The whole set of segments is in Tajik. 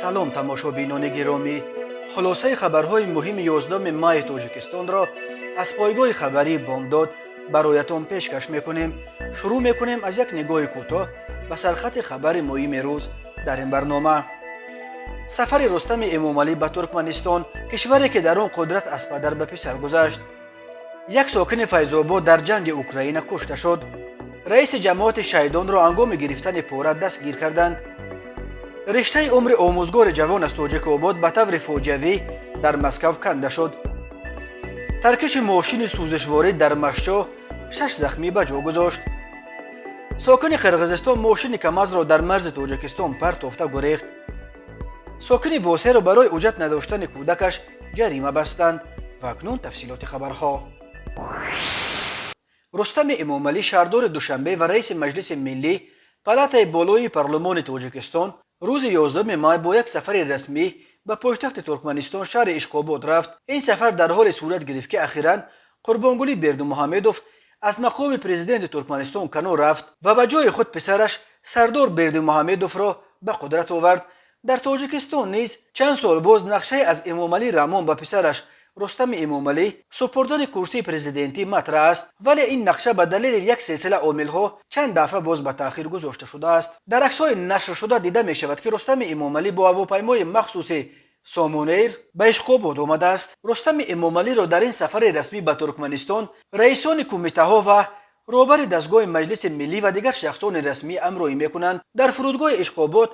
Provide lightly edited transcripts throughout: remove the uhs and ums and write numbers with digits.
Салом, тамошобинони гиромӣ! Хулосаи хабарҳои муҳими 11 майи Тоҷикистонро аз пойгоҳи хабарии «Бомдод» бароятон пешкаш мекунем. Шурӯъ мекунем аз як нигоҳи кӯтоҳ ба сархати хабари муҳими рӯз дар ин барнома. Сафари Рустами Эмомалӣ ба Туркманистон, кишваре ки дар он қудрат аз падар ба писар гузашт. Як сокини Файзобод дар ҷанги Украина кушта шуд. Раиси ҷамоати Шаҳидонро ҳангоми гирифтани пора дастгир карданд. Риштаи умри омӯзгори ҷавон аз Тоҷикобод ба таври фоҷиавӣ дар Москав канда шуд. Таркиши мошини сӯзишворӣ дар Машчо шаш захмӣ ба ҷо гузошт. Сокини Қирғизистон мошини Камазро дар марзи Тоҷикистон партофта гурехт. Сокини Восеро барои ҳуҷҷат надоштани кӯдакаш ҷарима бастанд. Ва акнун тафсилоти хабарҳо. Рустами Эмомалӣ, шаҳрдори Душанбе ва раиси Маҷлиси миллӣ, палатаи болоии парлумони Тоҷикистон, рӯзи 11 май бо як сафари расмӣ ба пойтахти Туркманистон, шаҳри Ишқобод рафт. Ин сафар дар ҳоле сурат гирифт, ки ахиран Қурбонгулӣ Бердимуҳамедов аз мақоми президенти Туркманистон канор рафт ва ба ҷои худ писараш Сардор Бердимуҳамедовро ба қудрат овард. Дар Тоҷикистон низ чанд сол боз нақшаи аз Эмомалӣ Раҳмон ба писараш Рустами Эмомалӣ супурдани курсии президентӣ матраҳ аст, вале ин нақша ба далели як силсила омилҳо чанд дафъа боз ба таъхир гузошта шудааст. Дар аксҳои нашршуда дида мешавад, ки Рустами Эмомалӣ бо ҳавопаймои махсуси Сомонэйр ба Ишқобод омадааст. Рустами Эмомалиро дар ин сафари расмӣ ба Туркманистон раисони кумитаҳо ва роҳбари дастгоҳи Маҷлиси миллӣ ва дигар шахсони расмӣ ҳамроҳӣ мекунанд. Дар фурудгоҳи Ишқобод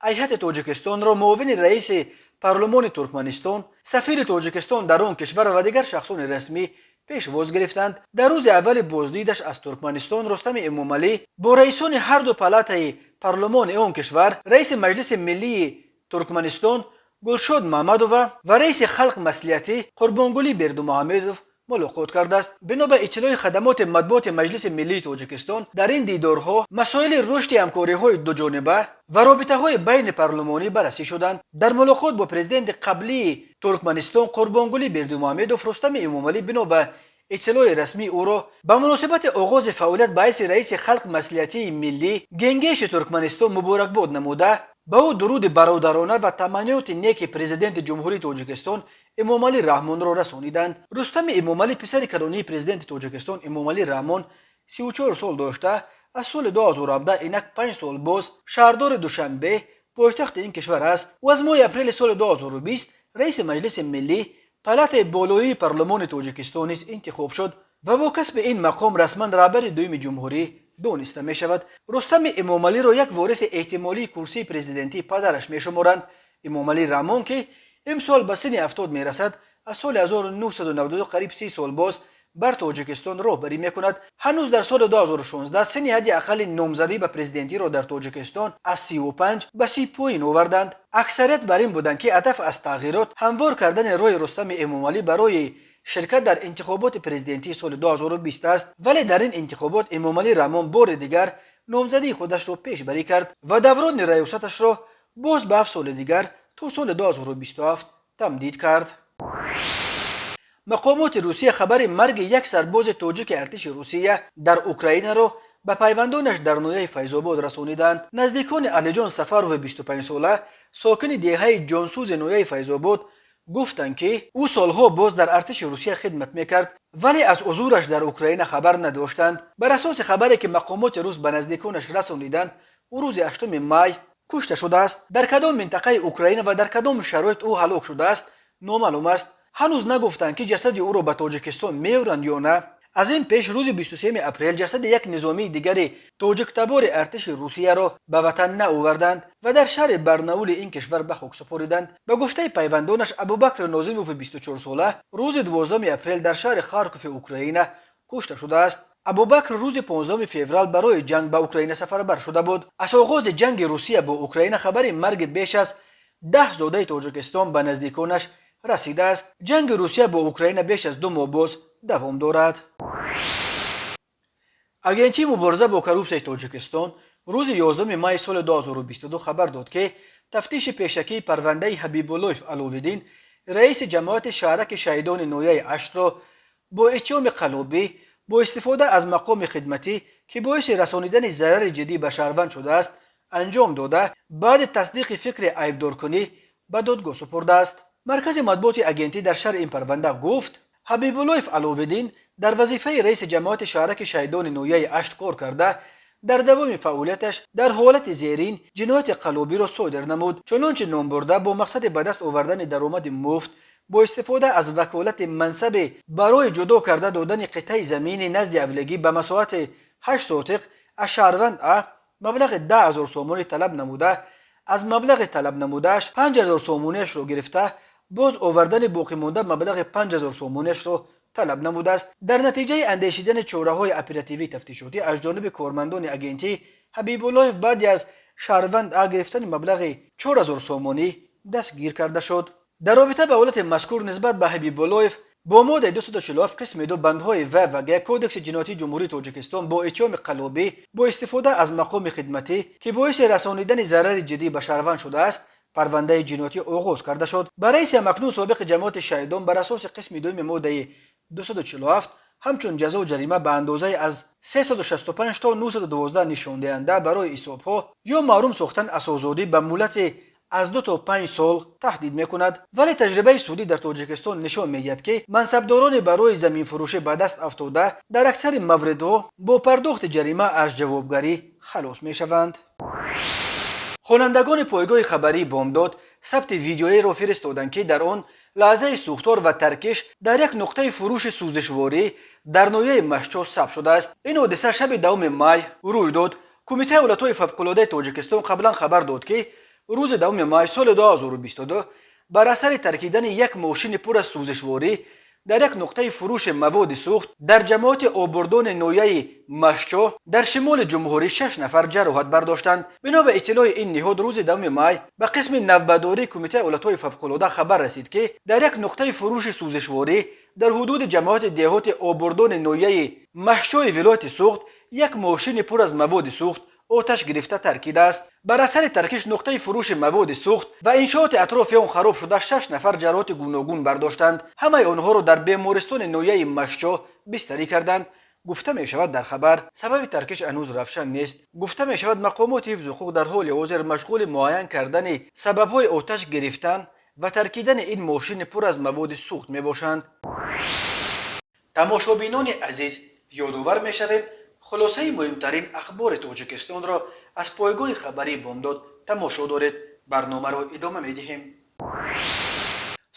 ҳайати Тоҷикистонро муовини раиси парлумони Туркманистон, сафири Тоҷикистон дар он кишвар ва дигар шахсони расмӣ пешвоз гирифтанд. Дар рӯзи аввали боздидаш аз Туркманистон Рустами Эмомалӣ бо раисони ҳарду палатаи парлумони он кишвар, раиси Маҷлиси миллии Туркманистон Гулшод Маҳмадова ва раиси Халқ Маслиҳатӣ Қурбонгулӣ Бердимуҳамедов мулоқот кардааст. Бино ба иттилои хадамоти матбуоти Маҷлиси миллии Тоҷикистон, дар ин дидорҳо масоили рушди ҳамкориҳои дуҷониба ва робитаҳои байни парлумонӣ баррасӣ шуданд. Дар мулоқот бо президенти қаблии Туркманистон Қурбонгулӣ Бердимуҳамедов Рустами Эмомалӣ, бино ба иттилои расмӣ, ӯро ба муносибати оғози фаъолият ба ҳайси раиси Халқ Маслиҳатии миллӣ, Генгеши Туркманистон муборакбод намуда, ба ӯ дуруди бародарона ва таманниёти неки Президенти Ҷумҳурии Тоҷикистон Эмомалӣ Раҳмонро расониданд. Рустами Эмомалӣ, писари калонии Президенти Тоҷикистон Эмомалӣ Раҳмон, 34 сол дошта, аз соли 2017 инак 5 сол боз шаҳрдори Душанбе, пойтахти ин кишвар аст. Ӯ аз моҳи апрели соли 2020 раиси Маҷлиси миллӣ, палатаи болоии парлумони Тоҷикистон низ интихоб шуд ва бо касби ин мақом расман раҳбари дуюми ҷумҳурӣ дониста мешавад. Рустами Эмомалиро як вориси эҳтимолии курсии президентии падараш мешуморанд. Эмомалӣ Раҳмон, ки имсол ба синни 70 мерасад, аз соли 1992 қариб 30 сол боз бар Тоҷикистон роҳбарӣ мекунад. Ҳанӯз дар соли 2016 синни ҳадди ақалли номзадӣ ба президентиро дар Тоҷикистон аз 35 ба 30 поин оварданд. Аксарият бар ин буданд, ки ҳадаф аз тағйирот ҳамвор кардани роҳи Рустами Эмомалӣ барои ширкат дар интихоботи президентии соли 2020 аст, вале дар ин интихобот Эмомалӣ Раҳмон бори дигар номзадии худашро пешбарӣ кард ва даврони раёсаташро боз ба 7 соли дигар то соли 2027 тамдид кард. Мақомоти Русия хабари марги як сарбози тоҷики артиши Русия дар Украинаро ба пайвандонаш дар ноҳияи Файзобод расониданд. Наздикони Алиҷон Сафарови 25сола, сокини деҳаи Ҷонсӯзи ноҳияи Файзобод, гуфтанд, ки ӯ солҳо боз дар артиши Русия хидмат мекард, вале аз ҳузураш дар Украина хабар надоштанд. Бар асоси хабаре, ки мақомоти рус ба наздиконаш расониданд, ӯ рӯзи 8 май кушта шудааст. Дар кадом минтақаи Украина ва дар кадом шароит ӯ ҳалок шудааст, номаълум аст. Ҳанӯз нагуфтанд, ки ҷасади ӯро ба Тоҷикистон меоранд ё на. Аз ин пеш рӯзи 23 апрел ҷасади як низомии дигари тоҷиктабори артиши Русияро ба ватан наоварданд ва дар шаҳри Барнаули ин кишвар ба хок супориданд. Ба гуфтаи пайвандонаш, Абубакр Нозимови 24сола рӯзи 12 апрел дар шаҳри Харкови Украина кушта шудааст. Абубакр рӯзи 15 феврал барои ҷанг ба Украина сафарбар шуда буд. Аз оғози ҷанги Русия бо Украина хабари марги беш аз 10 зодаи Тоҷикистон ба наздиконаш расидааст. Ҷанги Русия бо Украина беш аз 2 моҳ боз давом дорад. Агентии мубориза бо коррупсияи Тоҷикистон рӯзи 11 майи соли 2022 хабар дод, ки тафтиши пешакии парвандаи Ҳабибуллоев Аловиддин, раиси ҷамоати шаҳраки Шаҳидони ноҳияи Аштро бо иттиҳоми қаллобӣ бо истифода аз мақоми хидматӣ, ки боиси расонидани зарари ҷиддӣ ба шаҳрванд шудааст, анҷом дода, баъди тасдиқи фикри айбдоркунӣ ба додгоҳ супурдааст. Маркази матбуоти агентӣ дар шарҳи ин парванда гуфт: Ҳабибуллоев Аловиддин дар вазифаи раиси ҷамоати шаҳраки Шаҳидони ноҳияи Ашт кор карда, дар давоми фаъолияташ дар ҳолати зерин ҷинояти қаллобиро содир намуд. Чунончи номбурда, бо мақсади ба даст овардани даромади муфт бо истифода аз ваколати мансабе барои ҷудо карда додани қитъаи замини назди авлигӣ ба масоҳати 8 сотиқ аз шаҳрванд А маблағи 10 000 сомонӣ талаб намуда, аз маблағи талаб намудааш 5000 сомониашро гирифта, боз овардани боқимонда маблағи 5000 сомониашро талаб намудааст. Дар натиҷаи андешидани чораҳои оперативии тафтишотӣ аз ҷониби кормандони агентӣ, Ҳабибуллоев баъди аз шаҳрванд А гирифтани маблағи 4000 сомонӣ дастгир карда шуд. Дар робита ба ҳолати мазкур нисбат ба Ҳабибуллоев бо моддаи 247 қисми 2 бандҳои В ва Г Кодекси ҷиноятии Ҷумҳурии Тоҷикистон бо иттиҳоми қаллобӣ бо истифода аз мақоми хидматӣ, ки боиси расонидани зарари ҷиддӣ ба шаҳрванд шудааст, парвандаи ҷиноятӣ оғоз карда шуд. Ба раиси ҳамакнун собиқи ҷамоати Шаҳидон бар асоси қисми дуюми моддаи 247 ҳамчун ҷазо ҷарима ба андозаи аз 365 то 912 нишондиҳанда барои ҳисобҳо ё маҳрум сохтан аз озодӣ ба муҳлати аз 2 то 5 сол таҳдид мекунад. Вале таҷрибаи судӣ дар Тоҷикистон нишон медиҳад, ки мансабдорони барои заминфурӯшӣ ба даст афтода дар аксари мавридҳо бо пардохти ҷарима аз ҷавобгарӣ халос мешаванд. Хонандагони пойгоҳи хабарии Бомдод сабти видеоеро фиристоданд, ки дар он лаҳзаи сӯхтор ва таркиш дар як нуқтаи фурӯши сӯзишворӣ дар ноҳияи Машчо сабт шудааст. Ин ҳодиса шаби 10 май рӯй дод. Кумитаи ҳолатҳои фавқулодаи Тоҷикистон қаблан хабар дод, ки рӯзи 10 май соли 2022 бар асари таркидани як мошини пур аз сӯзишворӣ дар як нуқтаи фурӯши маводи сӯхт дар ҷамоати Обурдони ноҳияи Машчо дар шимоли ҷумҳурӣ шаш нафар ҷароҳат бардоштанд. Бино ба иттилои ин ниҳод, рӯзи 10 май ба қисми навбатдории Кумитаи ҳолатҳои фавқулода хабар расид, ки дар як нуқтаи фурӯши сӯзишворӣ дар ҳудуди ҷамоати деҳоти Обурдони ноҳияи Машчои вилояти Суғд як мошини пур аз маводи сӯхт оташ гирифта таркидааст. Бар асари таркиш нуқтаи фурӯши маводи сӯхт ва иншооти атрофи он хароб шуда, шаш нафар ҷароҳати гуногун бардоштанд. Ҳамаи онҳоро дар бемористони ноҳияи Машчо бистарӣ карданд, гуфта мешавад дар хабар. Сабаби таркиш ҳанӯз равшан нест. Гуфта мешавад, мақомоти ҳифзи ҳуқуқ дар ҳоли ҳозир машғули муайян кардани сабабҳои оташ гирифтан ва таркидани ин мошини пур аз маводи сӯхт мебошанд. Тамошобинони азиз, ёдовар мешавем, хулосаи муҳимтарин ахбори Тоҷикистонро аз пойгоҳи хабарии Бомдод тамошо доред. Барномаро идома медиҳем.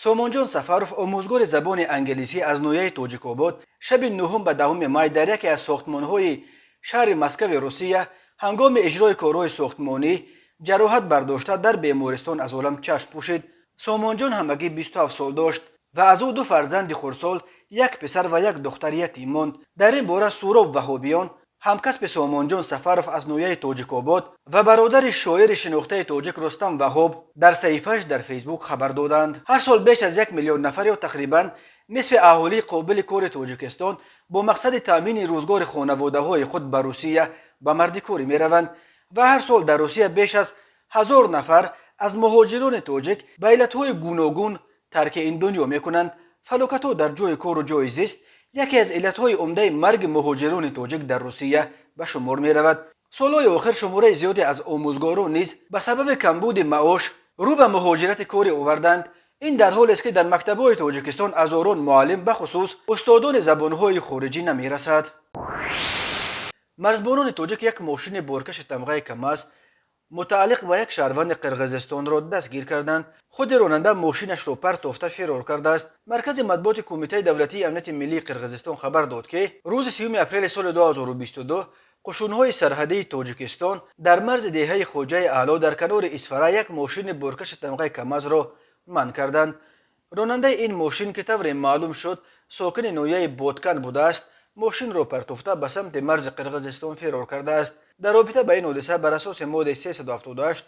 Сомонҷон Сафаров, омӯзгори забони англисӣ аз ноҳияи Тоҷикобод, шаби 9 ба 10 май дар яке аз сохтмонҳои шаҳри Москави Русия ҳангоми иҷрои корҳои сохтмонӣ ҷароҳат бардошта, дар бемористон аз олам чашм пӯшид. Сомонҷон ҳамагӣ 27 сол дошт ва аз ӯ ду фарзанди хурдсол, як писар ва як духтар ятим монд. Дар ин бора Суроб Ваҳобиён, ҳамкасби Сомонҷон Сафаров аз ноҳияи Тоҷикобод ва бародари шоири шинохтаи тоҷик Рустам Ваҳоб, дар саҳифааш дар Фейсбук хабар доданд. Ҳар сол беш аз 1 миллион нафар ё тақрибан нисфи аҳолии қобили кори Тоҷикистон бо мақсади таъмини рӯзгори хонаводаҳои худ ба Русия ба мардикорӣ мераванд ва ҳар сол дар Русия беш аз 1000 нафар аз муҳоҷирони тоҷик ба иллатҳои гуногун тарки ин дунё мекунанд. Фалокатҳо дар ҷои кору ҷои зист яке аз иллатҳои умдаи марги муҳоҷирони тоҷик дар Русия ба шумор меравад. Солҳои охир шумораи зиёде аз омӯзгорон низ ба сабаби камбуди маош рӯ ба муҳоҷирати корӣ оварданд. Ин дар ҳолест, ки дар мактабҳои Тоҷикистон ҳазорон муаллим, бахусус устодони забонҳои хориҷӣ, намерасад. Марзбонони тоҷик як мошини боркаши тамғаи КамАЗ мутааллиқ ба як шаҳрванди Қирғизистонро дастгир карданд. Худи ронанда мошинашро партофта фирор кардааст. Маркази матбуоти Кумитаи давлатии амнияти миллии Қирғизистон хабар дод, ки рӯзи 30 апрели соли 2022 қушунҳои сарҳадии Тоҷикистон дар марзи деҳаи Хоҷаи Аъло дар канори Исфара як мошини боркаши тамғаи КамАЗро манъ карданд. Ронандаи ин мошин, ки тавре маълум шуд, сокини ноҳияи Боткан будааст, мошинро партофта ба самти марзи Қирғизистон фирор кардааст. Дар робита ба ин ҳодиса бар асоси моддаи 378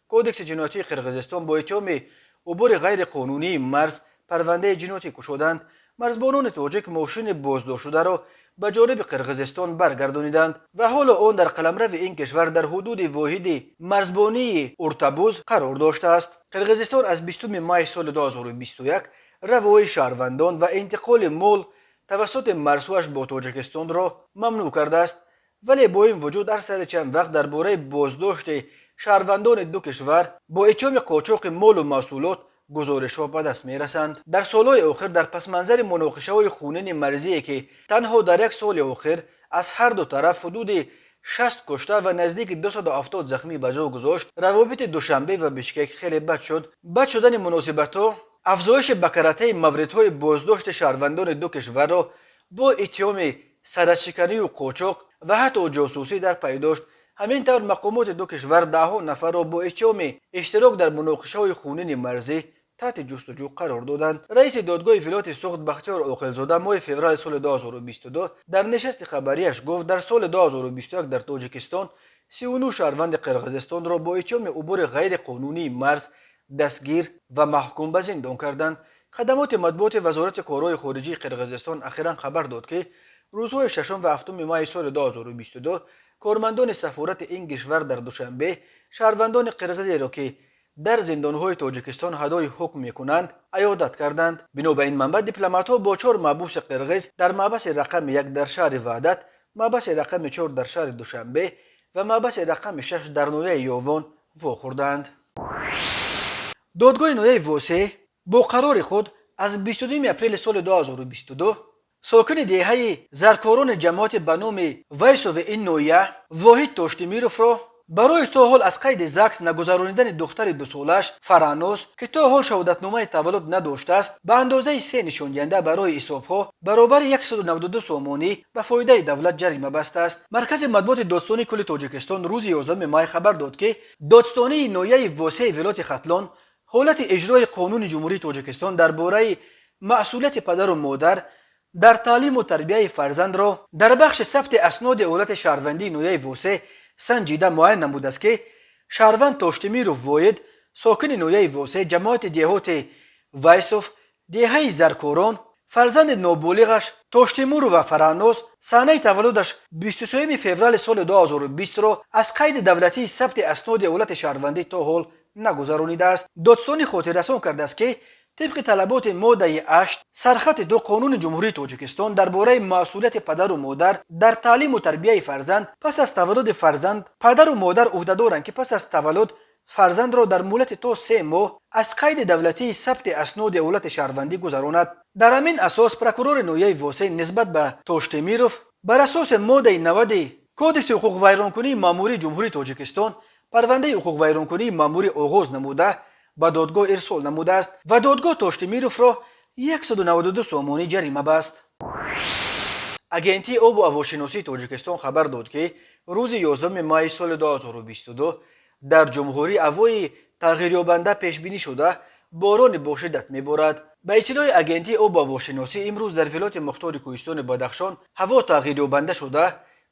Кодекси ҷиноятии Қирғизистон бо иттиҳоми убури ғайриқонунии марз парвандаи ҷиноятӣ кушоданд. Марзбонони тоҷик мошини боздоштшударо ба ҷониби Қирғизистон баргардониданд ва ҳоло он дар қаламрави ин кишвар дар ҳудуди воҳиди марзбонии Уртабуз қарор доштааст. Қирғизистон аз 20 май соли 2021 равои шаҳрвандон ва интиқоли мол тавассути марзҳояш бо Тоҷикистонро мамнӯъ кардааст, вале бо ин вуҷуд ҳар сари чанд вақт дар бораи боздошти Шаҳрвандони ду кишвар бо иттиҳоми қочоқи молу маҳсулот гузоришҳо ба даст мерасанд. Дар солҳои охир дар пасманзари муноқишаҳои хунини марзие, ки танҳо дар як соли охир аз ҳар ду тараф ҳудуди 60 кушта ва наздики 270 захмӣ ба ҷо гузошт, равобити Душанбе ва Бишкек хеле бад шуд. Бад шудани муносибатҳо афзоиши бакаратаи мавридҳои боздошти шаҳрвандони ду кишварро бо иттиҳоми сарҳадшиканию қочоқ ва ҳатто ҷосусӣ дар пай дошт. Ҳамин тавр, мақомоти ду кишвар даҳҳо нафарро бо иттиҳоми иштирок дар муноқишаҳои хунини марзӣ таҳти ҷустуҷӯ қарор доданд. Раиси додгоҳи вилояти Суғд Бахтиёр Оқилзода моҳи феврали соли 2022 дар нишасти хабарияш гуфт, дар соли 2021 дар Тоҷикистон 39 шаҳрванди Қирғизистонро бо иттиҳоми убури ғайриқонунии марз дастгир ва маҳкум ба зиндон карданд. Хадамоти матбуоти Вазорати корҳои хориҷии Қирғизистон ахиран хабар дод, ки рӯзҳои 6 ва 7 майи соли 2022 кормандони сафорати ин кишвар дар Душанбе шаҳрвандони қирғизиро, ки дар зиндонҳои Тоҷикистон адои ҳукм мекунанд, аёдат карданд. Бино ба ин манбаъ, дипломатҳо бо чор маҳбуси қирғиз дар маҳбаси рақами 1 дар шаҳри Ваҳдат, маҳбаси рақами 4 дар шаҳри Душанбе ва маҳбаси рақами 6 дар ноҳияи Ёвон вохӯрданд. Додгоҳи ноҳияи Восе бо қарори худ аз 22 апрели соли 2022 сокини деҳаи Заркорони ҷамоати ба номи Вайсови ин ноҳия Воҳид Тоштимировро барои то ҳол аз қайди ЗАГС нагузаронидани духтари дусолааш Фараноз, ки то ҳол шаҳодатномаи таваллуд надоштааст, ба андозаи се нишондиҳанда барои ҳисобҳо баробари 192 сомонӣ ба фоидаи давлат ҷарима бастааст. Маркази матбуоти Додстонии кулли Тоҷикистон рӯзи 11 май хабар дод, ки додстонии ноҳияи Восеи вилояти Хатлон ҳолати иҷрои Қонуни Ҷумҳурии Тоҷикистон дар бораи масъулияти падару модар дар таълиму тарбияи фарзандро дар бахши сабти асноди ҳолати шаҳрвандии ноҳияи Восе санҷида муайян намудааст, ки шаҳрванд Тоштимиров Воҳид, сокини ноҳияи Восе, ҷамоати деҳоти Вайсов, деҳаи Заркорон, фарзанди ноболиғаш Тоштимурова Фараноз, санаи таваллудаш 23 феврали соли 2020-ро аз қайди давлатии сабти асноди ҳолати шаҳрвандӣ то ҳол нагузаронидааст. Додстонӣ хотиррасон кардааст, ки тибқи талаботи моддаи 8 сархати 2 Қонуни Ҷумҳурии Тоҷикистон дар бораи масъулияти падару модар дар таълиму тарбияи фарзанд, пас аз таваллуди фарзанд падару модар ӯҳдадоранд, ки пас аз таваллуд фарзандро дар муҳлати то 3 моҳ аз қайди давлатии сабти асноди ҳолати шаҳрвандӣ гузаронад. Дар ҳамин асос прокурори ноҳияи Восе нисбат ба Тоштемиров бар асоси моддаи 90 Кодекси ҳуқуқвайронкунии маъмурии Ҷумҳурии Тоҷикистон парвандаи ҳуқуқвайронкунии маъмурӣ оғоз намуда, ба додгоҳ ирсол намудааст ва додгоҳ Тоштемировро 192 сомонӣ ҷарима баст. Агентии обу ҳавошиносии Тоҷикистон хабар дод, ки рӯзи 11 майи соли 2022 дар ҷумҳурӣ ҳавои тағйирёбанда пешбинӣ шуда, борони бошиддат меборад. Ба иттилои Агентии обу ҳавошиносӣ, имрӯз дар Вилояти Мухтори Кӯҳистони Бадахшон ҳаво тағйирёбанда шуда,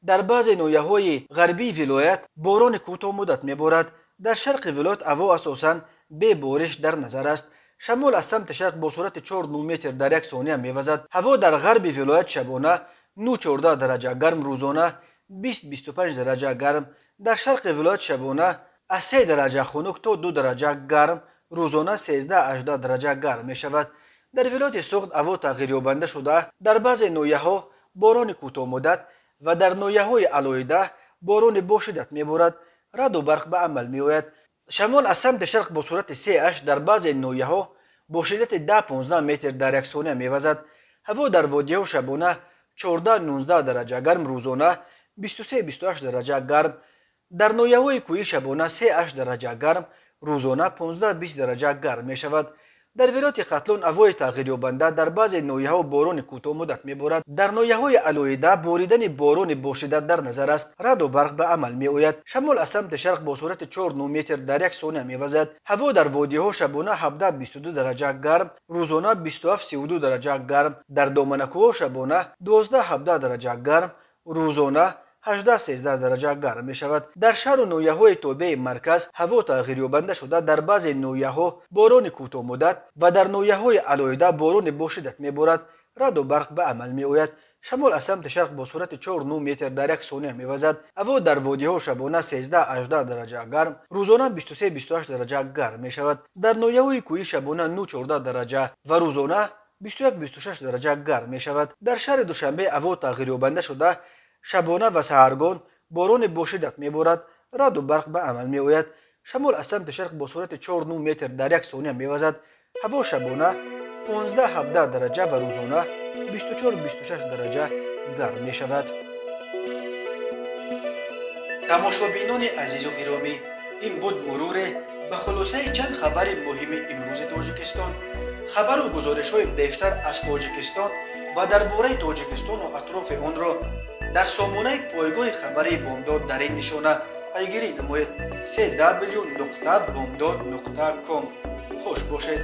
дар баъзе ноҳияҳои ғарбии вилоят борони кӯтоҳмуддат меборад. Дар шарқи вилоят ҳаво асосан бебориш дар назар аст. Шамол аз самти шарқ бо суръати 4 метр дар як сония мевазад. Ҳаво дар ғарби вилоят шабона 9-14 дараҷа гарм, рӯзона 20-25 дараҷа гарм, дар шарқи вилоят шабона аз 3 дараҷа хунук то 2 дараҷа гарм, рӯзона 13-18 дараҷа гарм мешавад. Дар вилояти Суғд ҳаво тағйирёбанда шуда, дар баъзе ноҳияҳо борони кӯтоҳмуддат ва дар ноҳияҳои алоҳида борони бошиддат меборад, раъду барқ ба амал меояд. Шамол аз самти шарқ бо суръати 3-8, дар баъзе ноҳияҳо бо шиддати 10-15 метр дар як сония мевазад. Ҳаво дар водиҳо шабона 14-19 дараҷа гарм, рӯзона 23-28 дараҷа гарм, дар ноҳияҳои кӯҳӣ шабона 3-8 дараҷа гарм, рӯзона 15-20 дараҷа гарм мешавад. Дар вилояти Хатлон ҳавои тағйирёбанда, дар баъзе ноҳияҳо борони кӯтоҳмуддат меборад, дар ноҳияҳои алоҳида боридани борони бошиддат дар назар аст, раъду барқ ба амал меояд. Шамол аз самти шарқ бо суръати 4 метр дар як сония мевазад. Ҳаво дар водиҳо шабона 17-22 дараҷа гарм, рӯзона 27-32 дараҷа гарм, дар доманакӯҳо шабона 12-17 дараҷа гарм, рӯзона 18-13 дараҷа гарм мешавад. Дар шаҳру ноҳияҳои тобеи марказ ҳаво тағйирёбанда шуда, дар баъзе ноҳияҳо борони кӯтоҳмуддат ва дар ноҳияҳои алоҳида борони бошиддат меборад, раъду барқ ба амал меояд. Шамол аз самти шарқ бо суръати 4 метр дар як сония мевазад. Ҳаво дар водиҳо шабона 13-18 дараҷа гарм, рӯзона 23-28 дараҷа гарм мешавад. Дар ноҳияҳои кӯҳӣ шабона 9-14 дараҷа ва рӯзона 21-26 дараҷа гарм мешавад. Дар шаҳри Душанбе ҳаво тағйирёбанда шуда, шабона ва саҳаргон борони бошиддат меборад. Раъду барқ ба амал меояд. Шамол аз самти шарқ бо суръати 4,9 метр дар як сония мевазад. Ҳаво шабона 15-17 дараҷа ва рӯзона 24-26 дараҷа гарм мешавад. Тамошобинони азизу гиромӣ, ин буд муруре ба хулосаи чанд хабари муҳими имрӯзи Тоҷикистон. Хабару гузоришҳои бештар аз Тоҷикистон ва дар бораи Тоҷикистону атрофи онро дар сомонаи пойгоҳи хабарии Бомдод дар ин нишона пайгирӣ намоед: cw.bomdod.com. Хуш бошед.